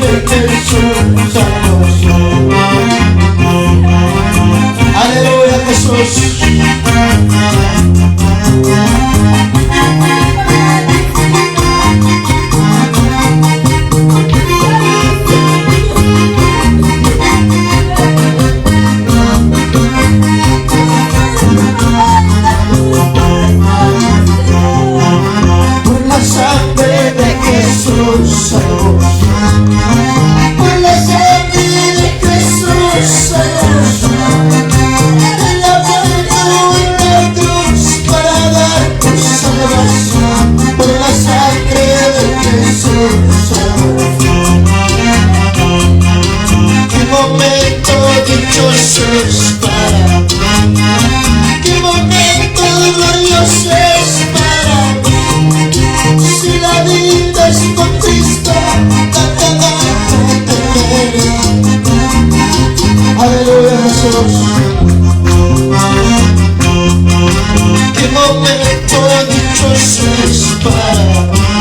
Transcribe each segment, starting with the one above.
de Jesús salvación. Aleluya, Jesús. Por la sangre de Jesús salvación. Por la sangre de Jesús salvación. Él ha muerto en la cruz para darnos salvación. Por la sangre de Jesús salvación. Qué momento dichoso es para mí. Qué momento glorioso es para mí. Si la vida es con Cristo, nada temeré. Aleluya, Jesús. Qué momento dichoso es para mí.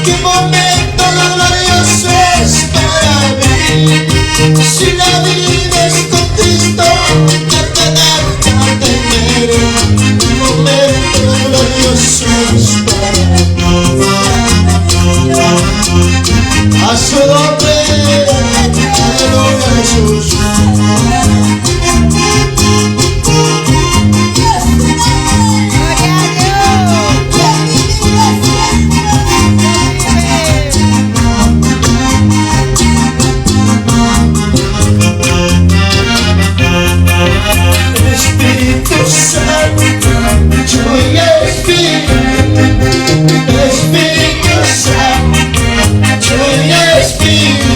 Qué momento glorioso es para mí. Si la vida es con Cristo, nada temeré. Qué momento glorioso es para mí. A su nombre, aleluya, Jesús. Gloria a Dios. Espíritu Santo, yo y Espíritu, Espíritu Santo, yo y Espíritu,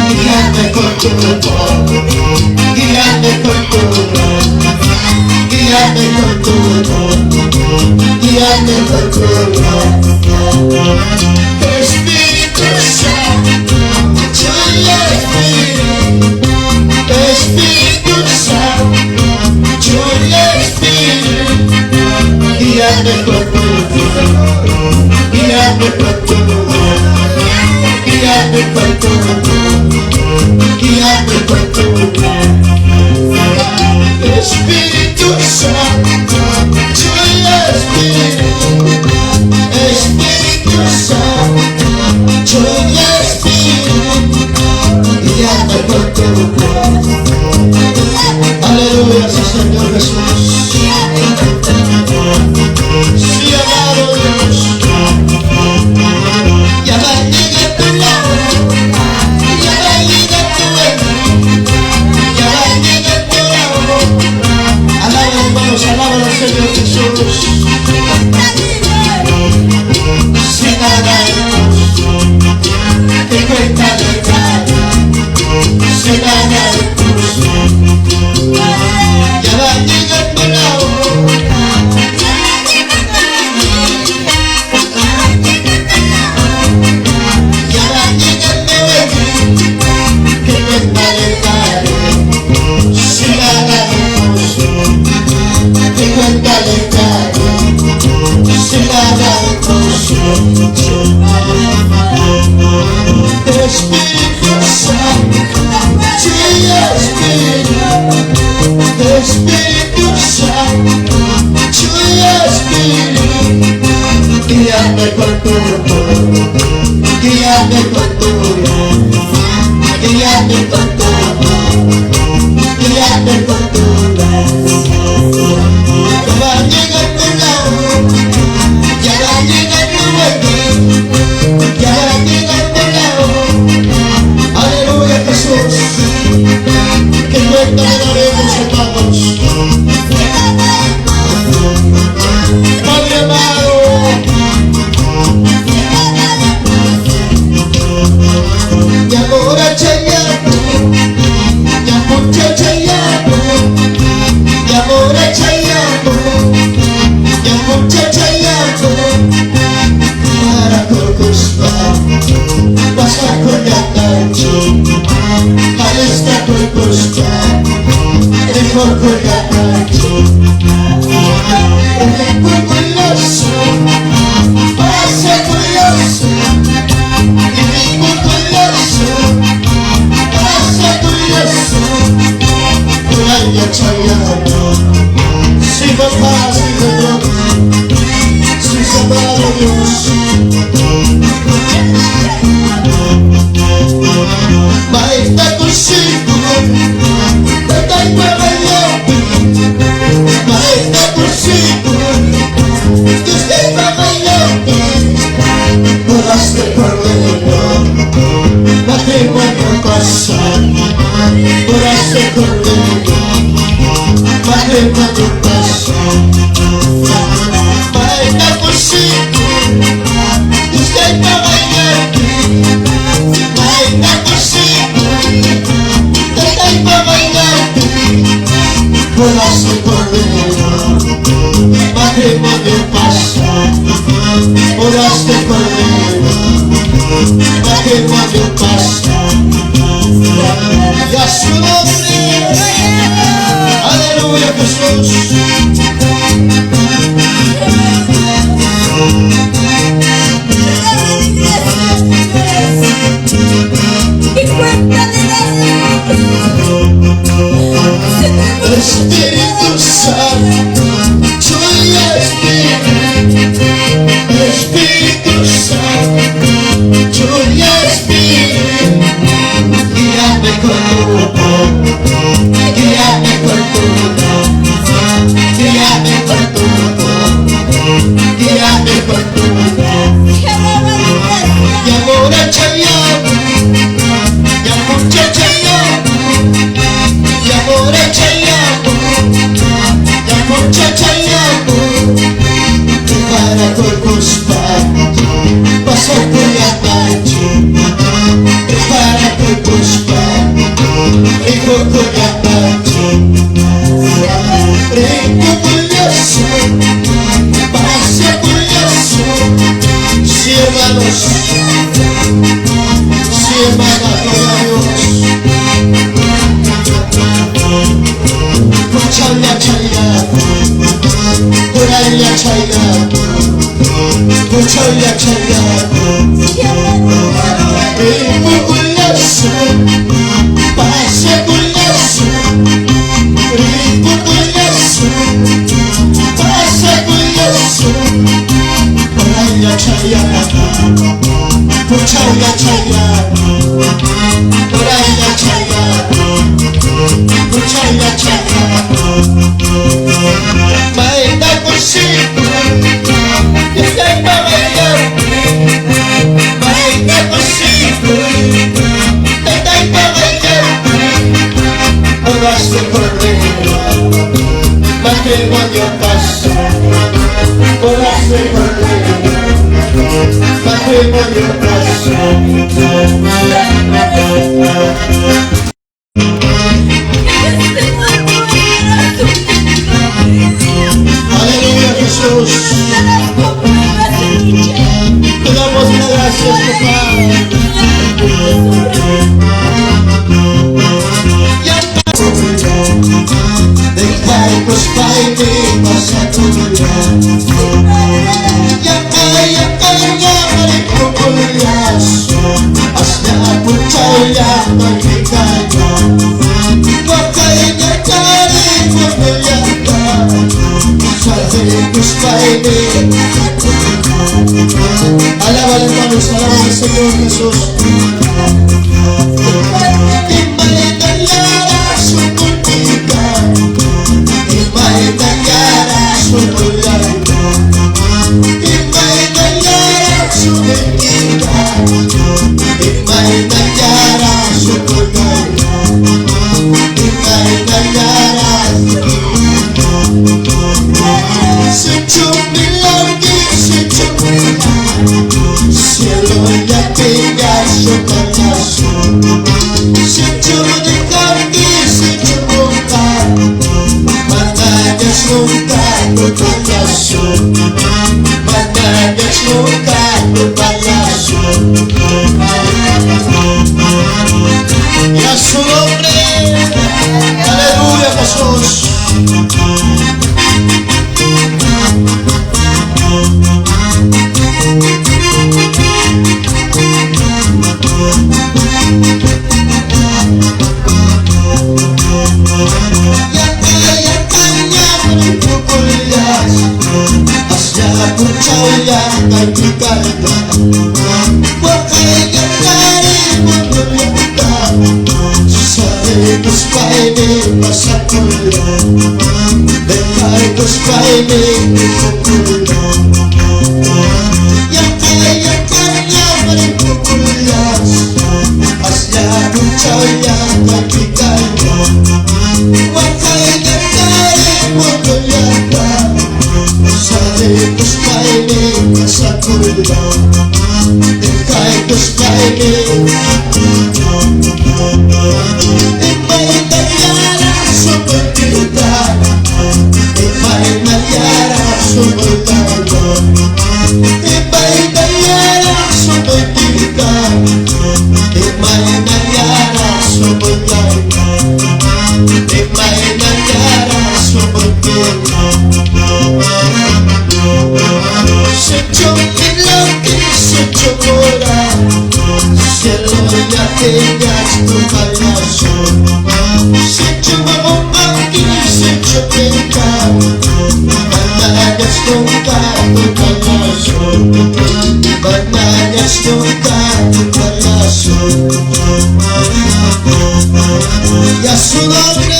guíame con tu voz, guíame con tu voz, guíame con tu voz, guíame con tu voz. Espíritu Santo, yo y Espíritu, Espíritu Santo, yo y Espíritu, guíame con tu voz, guíame con tu voz, guíame con tu voz, guíame con tu voz. Espíritu Santo, yo y Espíritu, Espíritu Santo, yo y Espíritu, guíame con tu voz. Aleluya, sí, Señor Jesús. Sí, amado Dios. Ya va a llegar tu lado, ya va a llegar tu lado, ya va a llegar tu lado. Alaba, hermanos, alaba al Señor Jesús. Si nada te cuenta de nada, si nada ya va a llegar tu lado. Ya va a llegar tu que cuenta de nada, si nada te cuenta de nada, si nada. Espíritu Santo, sí, Espíritu, Espíritu Santo, sí, Espíritu, guíame con tu voz, guíame con tu voz, guíame con tu voz, guíame con tu voz. Ya va a llegar tu lado, ya va a llegar tu vuelta, ya va a llegar tu lado. Aleluya, Jesús. Que cuenta le daremos, hermanos. Padre amado, Bodas de cordero, matrimonio pasa, y a su nombre, aleluya Jesús. Espíritu Santo, soy Espíritu, Espíritu Santo, soy Espíritu, guíame con tu amor, guíame con tu amor, guíame con tu amor, guíame con tu amor. Y ahora chayamos, ya muchacha yo, y ahora chayamos, ya muchacha yo, prepara tu cospa, pasa por la noche, prepara tu cospa, rico con la noche, rico curioso, pasa curioso, sí hermanos, sí hermana, gloria a Dios. Chaya chaya, chaya chaya, chaya chaya. Rico curioso, pasa curioso, rico curioso, pasa curioso. Chaya chaya, chaya chaya, chaya chaya. Chaya chaya, maita consigo, ya pa bailar, maita consigo, ya pa bailar, bodas de cordero, matrimonio pasa, bodas de cordero, matrimonio pasa. Aleluya Jesús, te damos las gracias, papá. Alaba, hermanos, alaba al Señor Jesús. Y a su nombre, aleluya Jesús. Cielo ya tenías tu payaso. Se chumaba un se chupenca. Bandanas nunca tu payaso. Bandanas nunca tu payaso. Y a su nombre,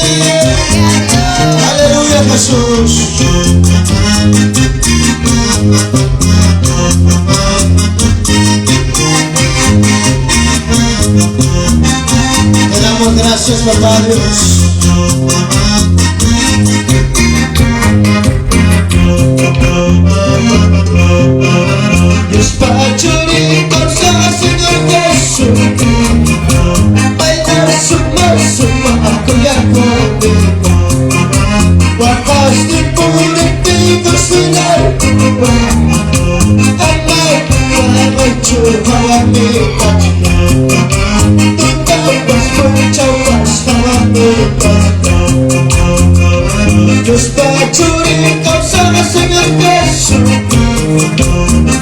aleluya Jesús. Te damos gracias, papá Dios. Dios pachuri causa, Señor Jesús. Baila suma suma kuya conmigo. Wakas di puriti kusular Amay kuya chuhawami Tutapas punchawas hawami Dios pachuri causa, Señor Jesús.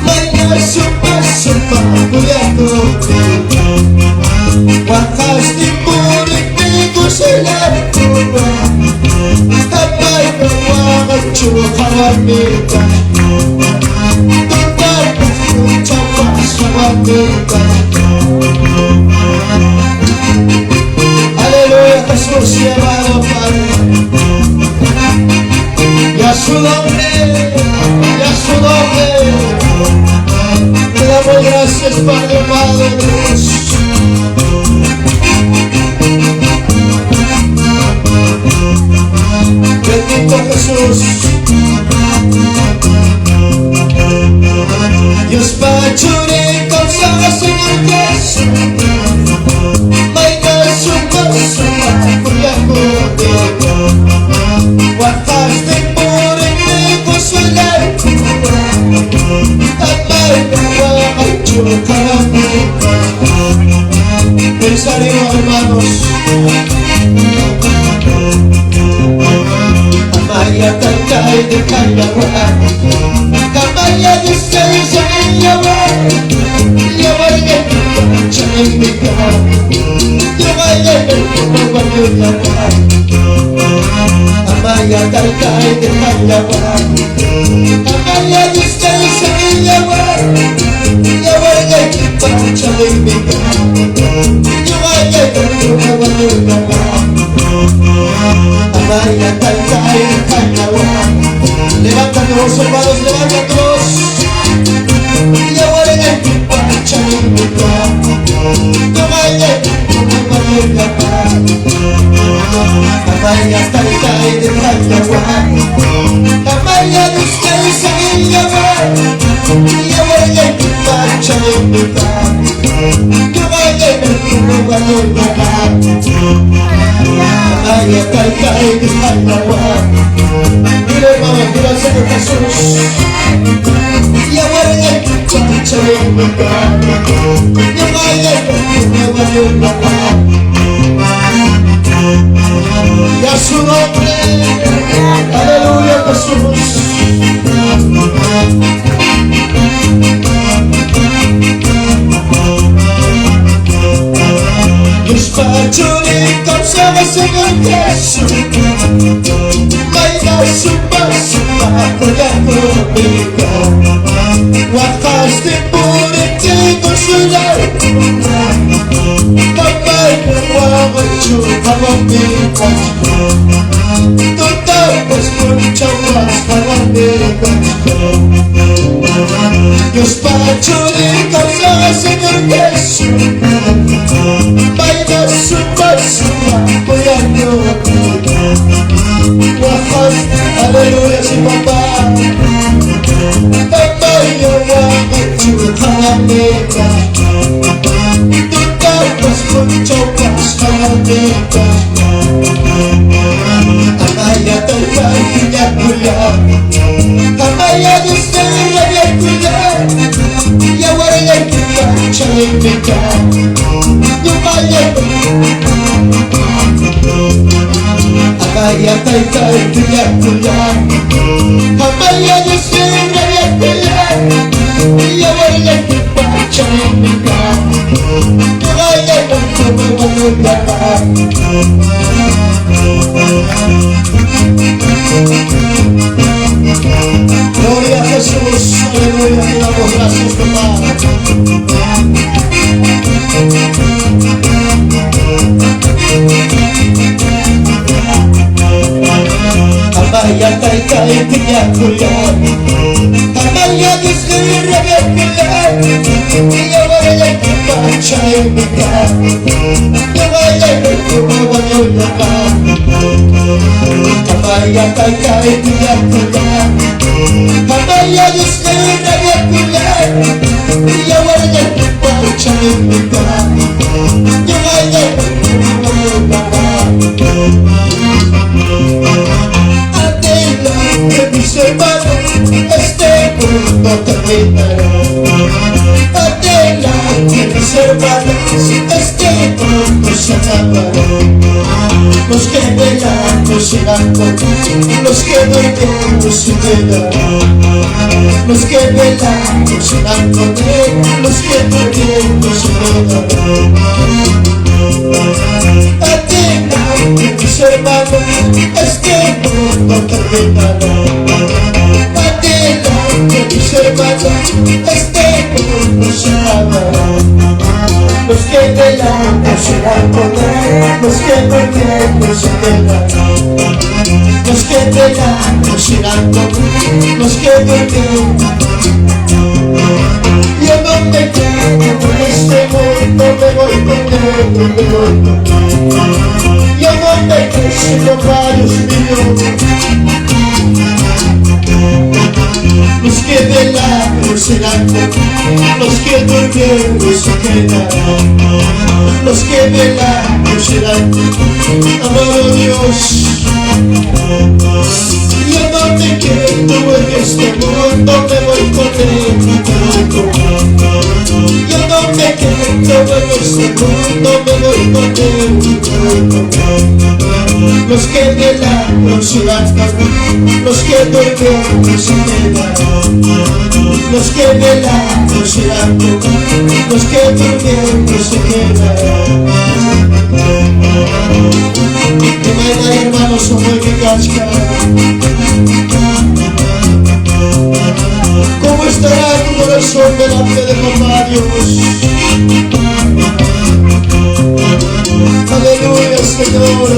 Baila suma suma kuya conmigo. Wakas di puriti kusular Amay kuya chuhawami Tutapas punchawas hawami. Aleluya, Jesús y amado Padre. Y a su nombre, y a su nombre. Te damos gracias, Padre amado Dios. Bendito Jesús. Dios pachuri causa, Señor Jesús. Baila suma suma kuya conmigo. Wakas di puriti kusular Amay kuya chuhawami. Pensaremos, hermanos. Amaya tatay de kayawa. Kamaya de seis yawa. Yawa de chamika. Yawa de yawa. Amaya tatay de kayawa. Amaya de seis yawa. Yawa de chamika. Yawa de yawa. Amaya tatay de kayawa. Levanta tu voz, hermanos, levanta tu voz. Amaya tatay de kayawa. Amaya de seis yawa. Yawa de chamika. Yawa de yawa. Amaya tatay de kayawa. Dile, hermano, dile al Señor Jesús. Yawa de chamika. Yawa de yawa. Y a su nombre, aleluya Jesús. Dios pachuri causa, Señor Jesús. Baila suma suma kuya conmigo. Wakas di puriti kusular Kamay kuya chuhawami. Tutapas punchawas hawami. Dios pachuri causa, Señor Jesús. Baila suma suma kuya conmigo. Wakas, aleluya, sí papá. Amaya chuhawami. Tutapas punchawas hawami. Amaya tatay kuya. Amaya de kuya. Yawa de chamika. Yumaya. Amaya tatay kuya kuya. Amaya de kuya. Yawa de chamika. Gloria a Jesús, aleluya, te damos gracias, papá. Amaya taytay piñakuya, Amaya Dios rabiakuya, Yawarayki pachaypika, Yawarayki wañuyapa. Amaya taytay piñakuya, Amaya Dios rabiakuya, Yawarayki pachaypika, Yawarayki wañuyapa. Adelante, mis hermanos, este mundo terminará. Adelante, mis hermanos, este mundo se acabará. Los que velamos irán con los que dormimos se quedarán. Los que velamos irán con él, los que dormimos se quedarán. Adelante, mis hermanos, este mundo terminará. Adelante, mis hermanos, este mundo se acabará. Los que velamos irán con él, los que durmiendo se quedarán. Los que velamos irán con él, los que durmiendo. Yo no me quedo en este mundo, me voy con él, me voy con él. Yo no me quedo, papá, Dios mío. Los que velamos serán con él, los que durmiendo se quedarán. Los que velamos serán con él, amado Dios. Yo no me quedo en este mundo, me voy con él, me voy con él. Yo no me quedo en este mundo, me voy con él, me voy con él. Los que velamos serán con él, los que durmiendo se quedarán. Los que velamos serán con él, los que durmiendo se quedarán. Imayna hermanos sonqoyki. ¿Cómo estará tu corazón delante de papá Dios? Aleluya, Señor.